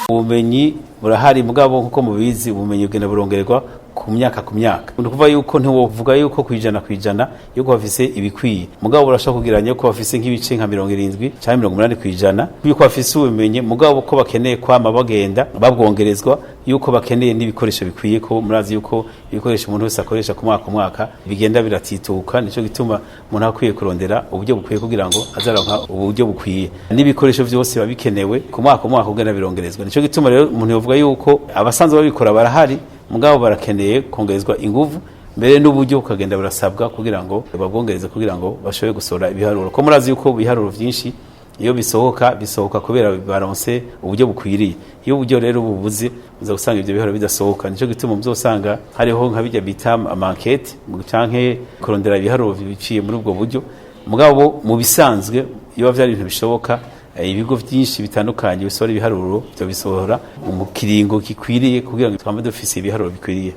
Ubumenyi burahari, mugabo nkuko mubizi, ubumenyi bugenda burongererwa ku myaka ku myaka. Ni ukuvuga yuko ntiwovuga yuko 100% yuko bafise ibikwiye, mugabo burashobora kugereranya ko bafise nk'ibice nka 70 canke 80% yuko bafise ubumenyi, mugabo ko bakeneye kwama bagenda babwongerezwa, yuko bakeneye n'ibikoresho bikwiye, ko murazi yuko ibikoresho umuntu wese akoresha ku mwaka ku mwaka bigenda biratituka. Nico gituma umuntu akwiye kurondera uburyo bukwiye kugira ngo azaronka uburyo bukwiye, n'ibikoresho vyose biba bikenewe ku mwaka ku mwaka kugenda birongerezwa. Nico gituma rero umuntu yovuga yuko abasanzwe babikora barahari, mugabo barakeneye kongerezwa inguvu, mbere n'uburyo bukagenda burasabwa kugira ngo babwongereze, kugira ngo bashobore gusohora ibiharuro, ko murazi yuko ibiharuro vyinshi iyo bisohoka, bisohoka kubera baronse uburyo bukwiriye. Iyo uburyo rero bubuze, uza gusanga ivyo biharuro bidasohoka. Nico gituma muzosanga hariho nka bijya bita ama enquêtes canke kurondera ibiharuro biciye muri ubwo buryo. Mugabo mu bisanzwe, iyo vyari ibintu bishoboka, ibigo vyinshi bitandukanye bisohora ibiharuro byo bisohora mu kiringo gikwiriye kugira ngo twame dufise ibiharuro bikwiriye.